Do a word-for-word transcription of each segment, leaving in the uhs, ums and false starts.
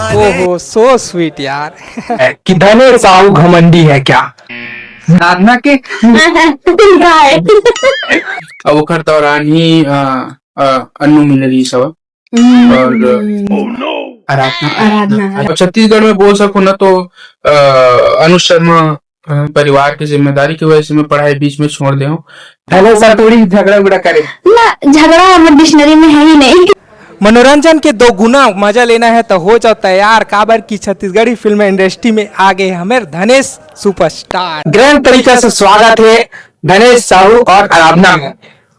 ओहो, so sweet यार। कि धनेश साहू घमंडी है क्या? साधना के गाय। अब ओखर दौरान ही अ, अ, अन्नू मिले रहिस हवय। और आराधना आराधना। और छत्तीसगढ़ में बोल सकूं ना तो अ, अनुज शर्मा अ, परिवार की जिम्मेदारी की वजह से मैं पढ़ाई बीच में छोड़ दे हूँ। धनेश साहू थोड़ी झगड़ा उगड़ा करे। ना, झगड़ा हमर डिक्शनरी में है ही नहीं। मनोरंजन के दो गुना मजा लेना है तो हो जाओ तैयार, काबर की छत्तीसगढ़ी फिल्म इंडस्ट्री में आ गए हमें धनेश सुपरस्टार। ग्रैंड तरीका से स्वागत है धनेश साहू और आराधना में।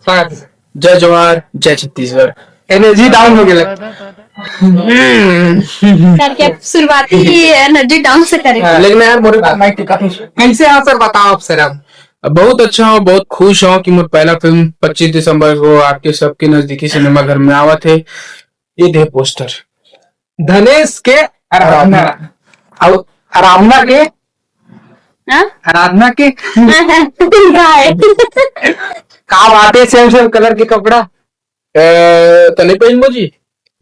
स्वागत है। जय जोहार, जय छत्तीसगढ़। एनर्जी डाउन हो गया। करके अब शुरुआती एनर्जी डाउन से करेंगे। लेकिन यार मोरे माइक टिका कैसे हो सर, बताओ आप सर। हम बहुत अच्छा हूँ, बहुत खुश हूँ कि मोर पहला फिल्म पच्चीस दिसंबर को आपके सबके नजदीकी सिनेमा घर में आवत है। ये दे पोस्टर। धनेश के आराधना और आराधना के हाँ? आराधना के गाय। का बात है, सेम सेम कलर के कपड़ा। अ, त नहीं पहनबो जी।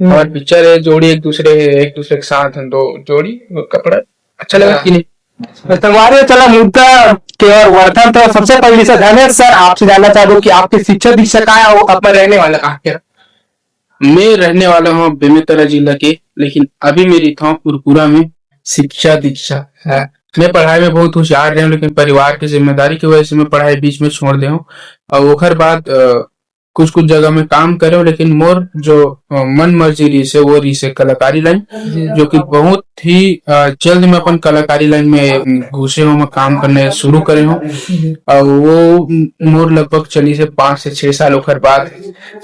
हमारे पिक्चर है, जोड़ी एक दूसरे है, एक दूसरे के साथ हम दो जोड़ी कपड़ा अच्छा लगा कि नहीं? तो संगवारी हो, चला मुद्दा के ओर बढ़थन। तो सबसे पहले से धनेश सर, आपसे जानना चाहूँ कि आपके शिक्षा दीक्षा का है, वो अपन रहने वाला कहाँ के? मैं रहने वाला हूँ बेमेतरा जिला के, लेकिन अभी मैं रहिथौं कुरकुरा में। शिक्षा दीक्षा हाँ। मैं पढ़ाई में बहुत होशियार रहे हूँ, लेकिन परिवार की जिम्मेदारी की वजह से मैं पढ़ाई बीच में छोड़ दे हूँ। और ओकर बाद अ, कुछ कुछ जगह में काम करे हूँ, लेकिन मोर जो अ, मन मर्जी रही से वो रही से कलाकारी लाइन, जो कि बहुत ही अ, जल्द मैं अपन कलाकारी लाइन में घुसे हूँ, मैं काम करने शुरू करे हूँ। और वो मोर लगभग चली से पाँच से छह साल ओकर बाद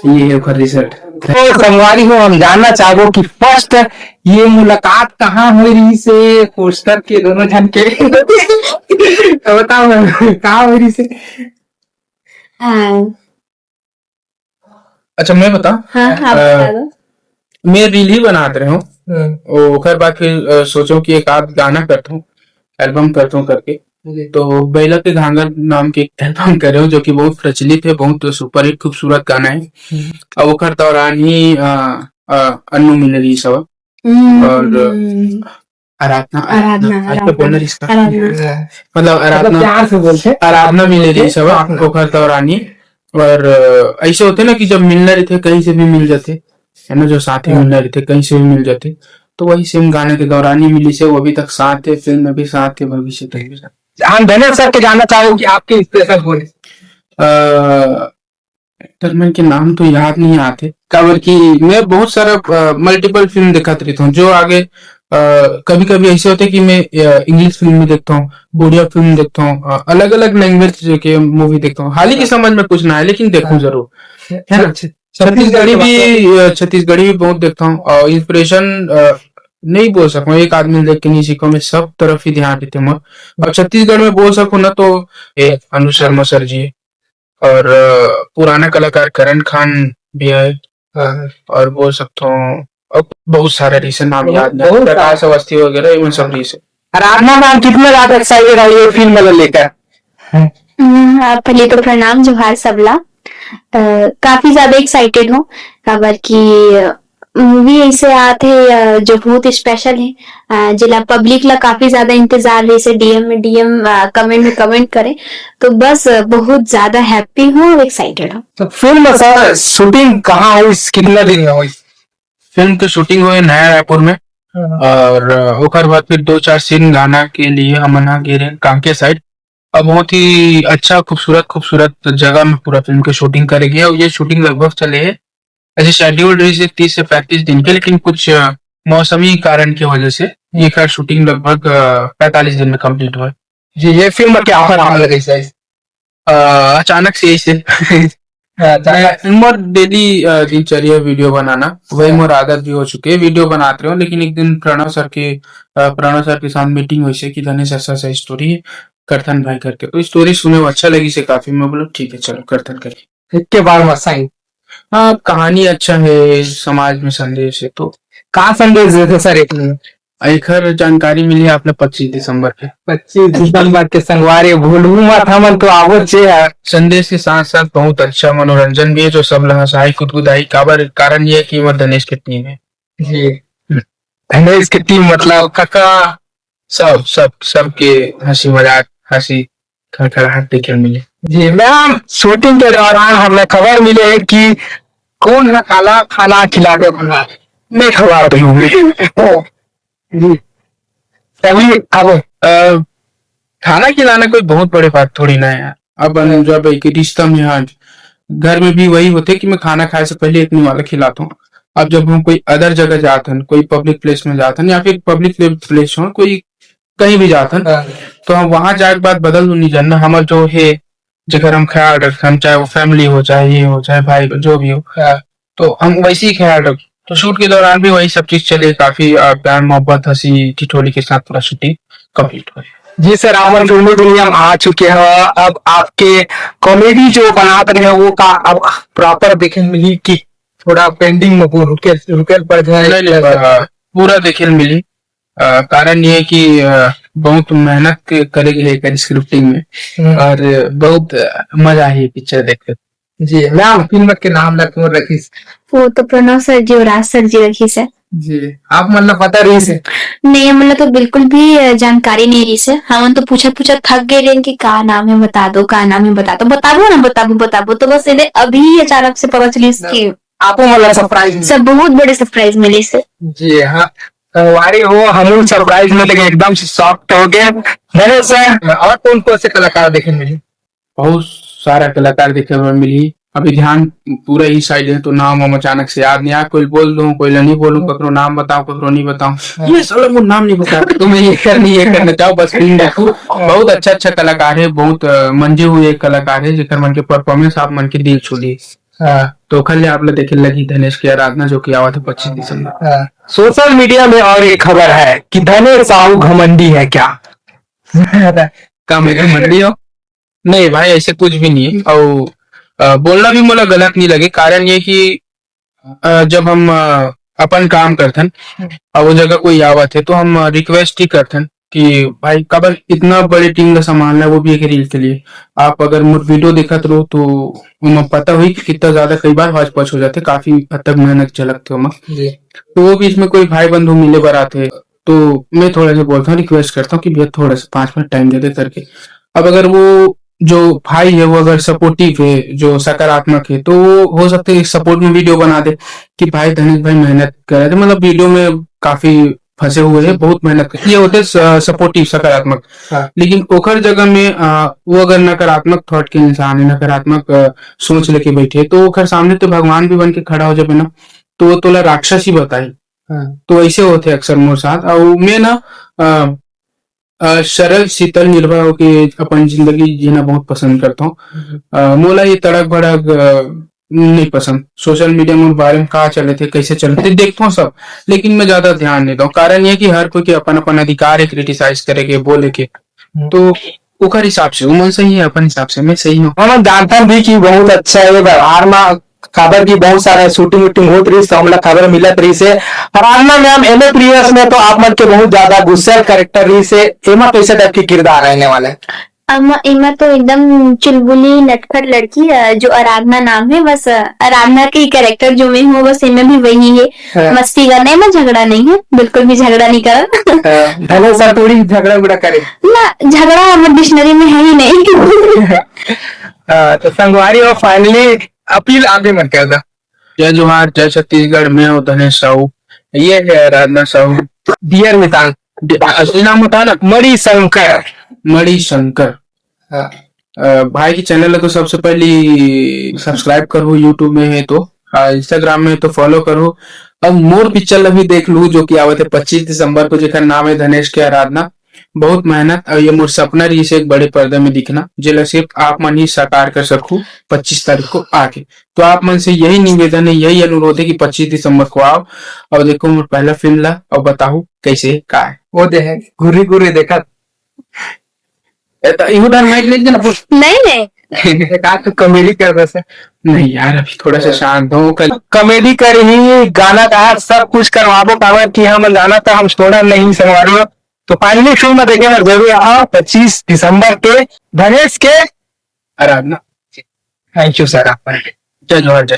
ये है ओकर रिजल्ट। तो संगवारी हो, हम जानना चाहबो कि फर्स्ट ये मुलाकात कहाँ हो रही से पोस्टर के दोनों जन के? तो बताओ मैम, कहाँ हो रही से? हाँ। अच्छा, मैं बता हाँ, हाँ, अ, बता दो। मैं रील ही बनात रहे हूँ। ओकर बाद फिर अ, सोचो कि एक आध गाना करता हूँ, एल्बम करता हूँ करके। तो बैला के घांगर नाम के एक एल्बम करे हूँ, जो कि बहुत प्रचलित है, बहुत सुपरहिट खूबसूरत गाना है। अब ओकर दौरान ही अ, अ, अन्नू मिले रहिस हवय। हम्म, और हम्म। आराधना आराधना, आज तो आराधना। बोलना इसका आराधना। मतलब मतलब आराधना प्यार से बोलते हैं। आराधना मिले रहिस हवय आराधना। ओकर दौरान ही। और अ, ऐसे होते ना कि जब मिलना रहते कहीं से भी मिल जाते, है ना, जो साथी हाँ। मिलना रहते कहीं से भी मिल जाते। तो वही सेम गाने के दौरान ही मिली से, वो अभी तक साथ है, फिल्म में भी साथ है, भविष्य तक भी साथ। हम धनेश सर के जानना चाहबो कि आपके इंस्पिरेशन कौन है? अ, एक्टर मन के नाम तो याद नहीं आते, काबर कि मैं बहुत सारा मल्टीपल फिल्म देखत रहता हूँ। जो आगे कभी कभी ऐसे होते कि मैं इंग्लिश फिल्म भी देखता हूँ, उड़िया फिल्म देखता हूँ, अलग अलग लैंग्वेज के मूवी देखता हूँ। हाल ही के समय में कुछ ना है, लेकिन देखूँ हाँ। जरूर। है ना? छत्तीसगढ़ी भी अ, छत्तीसगढ़ी भी बहुत देखता हूँ। और इंस्पिरेशन नहीं बोल सकूँ, एक आदमी देख के नहीं सीखा, मैं सब तरफ ही ध्यान देते हूँ। और छत्तीसगढ़ में बोल सकूँ ना तो ये अनुज शर्मा सर जी, और अ, पुराना कलाकार करण खान भी है, हाँ। और बोल सकता हूँ अब बहुत सारे रिसेंट नाम बहुत- याद नहीं, बहुत प्रकाश अवस्थी वगैरह, ये सब रिसेंट। आराधना मैम कितना ज्यादा एक्साइटेड है ये फिल्म को लेकर? हम्म, हाँ, पहले तो प्रणाम, जोहार सबला। अ, काफी ज्यादा एक्साइटेड हूँ, काबर कि मूवी ऐसे आत है अ, जो बहुत स्पेशल है, अ, जेला पब्लिक ला काफी ज्यादा इंतजार रही से डीएम में डीएम कमेंट में कमेंट करे, तो बस अ, बहुत ज्यादा हैप्पी हूँ और एक्साइटेड हूँ। तो फिल्म सर शूटिंग कहाँ हुई, कितना दिन में हुई? फिल्म की शूटिंग हुई नया रायपुर में, और अ, ओकर बाद फिर दो चार सीन गाना के लिए हमन हा गे रहे कांके साइड। और बहुत ही अच्छा खूबसूरत खूबसूरत जगह में पूरा फिल्म की शूटिंग करे गए, और ये शूटिंग लगभग चले है, ऐसे शेड्यूल रही से तीस से पैंतीस दिन के, लेकिन कुछ अ, मौसमी कारण की वजह से ये का शूटिंग लगभग पैंतालीस दिन में कंप्लीट हुआ है। जी, ये फिल्म क्या ऑफर आने लगी सर? अ, अचानक से ऐसे अच्छा, मैं मोर डेली दिनचर्या वीडियो बनाना, वही मोर आदत भी हो चुकी है, वीडियो बनाते रहो। लेकिन एक दिन प्रणव सर के अ, प्रणव सर के साथ मीटिंग हुई से कि धनेश ऐसा ऐसा स्टोरी करथन भाई करके, तो स्टोरी सुने वो अच्छा लगी से काफी। मैं बोला ठीक है, चलो करथन करके। एक के बार में साइन। हाँ, कहानी अच्छा है, समाज में संदेश है, तो का संदेश देते सर एक में? एखर जानकारी मिली आपने पच्चीस दिसंबर के। पच्चीस दिसंबर के संगवारी भूलू मत, हमन तो आवो चे यार। संदेश के साथ साथ बहुत अच्छा मनोरंजन भी है, जो सब ला हंसाई कुदकुदाई। काबर कारण ये है कि हमर धनेश के टीम है। जी। धनेश के टीम, मतलब काका, सब सब सबके हंसी मजाक, हंसी खड़खड़ाहट देखे मिले। जी मैम, शूटिंग के दौरान हमें खबर मिले कि कौन है काला खाना खिला के भगा, मैं खवा दूंगी। जी, तभी अब अ, खाना खिलाना कोई बहुत बड़े बात थोड़ी ना है यार। अब हम जब एक रिश्ता में, हाँ, घर में भी वही होते कि मैं खाना खाए से पहले एक निवाला खिलाता हूँ। अब जब हम कोई अदर जगह जात हन, कोई पब्लिक प्लेस में जात हन या फिर पब्लिक प्लेस हो, कोई कहीं भी जात हन, हाँ। तो हम वहां जाए के बाद बदल नहीं जानना। हमार जो है, जेकर हम ख्याल रखन, चाहे वो फैमिली हो, चाहे ये हो, चाहे भाई, जो भी हो, हाँ। तो हम वैसे ही ख्याल रख। तो शूट के दौरान भी वही सब चीज चले, काफी अ, प्यार मोहब्बत, हंसी ठिठोली के साथ पूरा शूटिंग कंप्लीट हुई। जी सर, आप फिल्मी दुनिया में आ चुके हो, अब आपके कॉमेडी जो बनात रहे वो का अब प्रॉपर देखे मिली कि थोड़ा पेंडिंग में वो रुके रुके पड़ जाए? नहीं नहीं, अ, पूरा देखे मिली। अ, कारण ये है कि अ, बहुत मेहनत के- करे गए है स्क्रिप्टिंग में हम्म। और बहुत अ, मजा आई पिक्चर देख के। जी मैम, फिल्म के नाम ला कौन रखिस? वो तो प्रणव सर जी और राज सर जी रखिस। जी, आप मन ला पता रहिस? नहीं, हमन ला तो बिल्कुल भी अ, जानकारी नहीं रहिस। हमन तो पूछत पूछत थक गए रहेन कि का नाम है, बता दो, का नाम है, बता दो, बताबो ना, बताबो, बताबो। तो बस इधर अभी अचानक से पता चलिस कि आपो मन ला सरप्राइज मिलिस। सब बहुत बड़े सरप्राइज मिलिस। जी हाँ, संगवारी हो, हम लोग सरप्राइज में लेके एकदम से शॉक्ड हो गए। धनेश सर, और कौन कौन से कलाकार देखे मिले? बहुत सारा कलाकार देखे बर मिलही। अभी ध्यान पूरा ही साइड है, तो नाम हम अचानक से याद नहीं आ, कोई बोल दूं, कोई ला नहीं बोलूं, ककरो नाम बताओ, ककरो नहीं बताओ। हाँ। ये साला वो नाम नहीं बता, तुम्हें ये करनी, ये करना चाहो, बस फिल्म देखो। बहुत अच्छा अच्छा कलाकार है, बहुत अ, मंजे हुए कलाकार है, जेकर मन के परफॉर्मेंस आप मन के दिल छू ली। हाँ। तो ओखर ले आप ला देखे लगी धनेश के आराधना, जो कि आवत है पच्चीस दिसंबर। हाँ। सोशल मीडिया में और एक खबर है कि धनेश साहू घमंडी है क्या? का मैं घमंडी हो? नहीं भाई, ऐसे कुछ भी नहीं है। और अ, बोलना भी मोला गलत नहीं लगे, कारण ये कि अ, जब हम अ, अपन काम करथन और वो जगह कोई आवत है, तो हम रिक्वेस्ट ही करथन कि भाई, काबर इतना बड़े टीम का संभालना है, वो भी एक रील के लिए। आप अगर मोर वीडियो देखत रहो, तो ओमा पता हुई कि कितना ज्यादा कई बार हौच पौच हो जाते, काफी हद तक मेहनत झलकते ओमा। जी। तो वो बीच में कोई भाई बंधु मिले बर आते, तो मैं थोड़ा सा बोलता हूँ, रिक्वेस्ट करता हूँ कि भैया, थोड़ा सा पाँच मिनट टाइम दे दे करके। अब अगर वो जो भाई है, वो अगर सपोर्टिव है, जो सकारात्मक है, तो वो हो सकता है सपोर्ट में वीडियो बना दे कि भाई धनेश भाई मेहनत कर रहे थे, मतलब वीडियो में काफी फंसे हुए हैं, बहुत मेहनत कर, ये होते हैं स- सपोर्टिव, सकारात्मक। हाँ। लेकिन ओखर जगह में आ, वो अगर नकारात्मक थॉट के इंसान है, नकारात्मक आ, सोच लेके बैठे, तो ओखर सामने तो भगवान भी बन के खड़ा हो जाबे ना, तो वो तोला राक्षस ही बताई। हाँ। तो ऐसे होते अक्सर मोर साथ। और मैं ना आ, अ, सरल शीतल निर्भय होके अपन जिंदगी जीना बहुत पसंद करता हूँ। हम्म। अ, मोला ये तड़क भड़क अ, नहीं पसंद। सोशल मीडिया में बारे में का चले थे, कैसे चले थे, देखता हूँ सब, लेकिन मैं ज्यादा ध्यान नहीं दूँ। कारण ये कि हर कोई के अपन अपन अधिकार है क्रिटिसाइज करे के, बोले के। हम्म। तो ओकर हिसाब से उमन सही है, अपन हिसाब से मैं सही हूँ। हम जानथन भी कि बहुत अच्छा है व्यवहार में, काबर की बहुत सारा शूटिंग वूटिंग होत रहिस, तो हमला खबर मिलत रहिस है। आराधना मैम, एमे प्रियस में तो आप मन के बहुत ज्यादा गुस्सैल कैरेक्टर रहिस है, एमा कैसे टाइप के किरदार रहने वाला है? अम, एमा तो एकदम चुलबुली नटखट लड़की, अ, जो आराधना नाम है, बस, अ, आराधना के ही कैरेक्टर जो मैं हूँ, बस एमे भी वही है। हाँ। मस्ती करना, एमा झगड़ा नहीं है, बिल्कुल भी झगड़ा नहीं करब। हाँ, धनेश सर थोड़ी झगड़ा उगड़ा करे? ना, झगड़ा हमर डिक्शनरी में है ही नहीं। हाँ, तो संगवारी हो, फाइनली अपील आप भी मन कर दो। जय जोहार, जय छत्तीसगढ़, मैं हूँ धनेश साहू, ये है आराधना साहू। डियर मितान। डि-, असली नाम बता ना। मणि शंकर। मणि शंकर। हाँ। अ, भाई की चैनल है तो सबसे पहली सब्सक्राइब करो, YouTube में है तो, आ, Instagram में है तो फॉलो करो। अब मोर पिक्चर ला भी देख लू, जो कि आवत है पच्चीस दिसंबर को, जेकर नाम है धनेश के आराधना। बहुत मेहनत, और ये मोर सपना रहिस एक बड़े पर्दे में दिखना, जेला सिर्फ आप मन ही साकार कर सकू पच्चीस तारीख को आके। तो आप मन से यही निवेदन है, यही अनुरोध है कि पच्चीस दिसंबर को आओ और देखो मोर पहला फिल्म ला और बताओ कैसे का है। वो दे है, घुरी घुरी देखा। ए, तो इहू डर माइक नहीं देना, बोल। नहीं, नहीं। एक आध तो कॉमेडी कर दे से। नहीं यार, अभी थोड़ा सा शांत हो। कल कॉमेडी कर ही, गाना का सब कुछ करवाबो, काबर कि हम गाना तो हम छोड़ा नहीं, संगवारी हो। तो फाइनली फिल्म देखे बर जरूर आओ पच्चीस दिसंबर के धनेश के आराधना। थैंक यू सर, आप। जय जोहार, जय।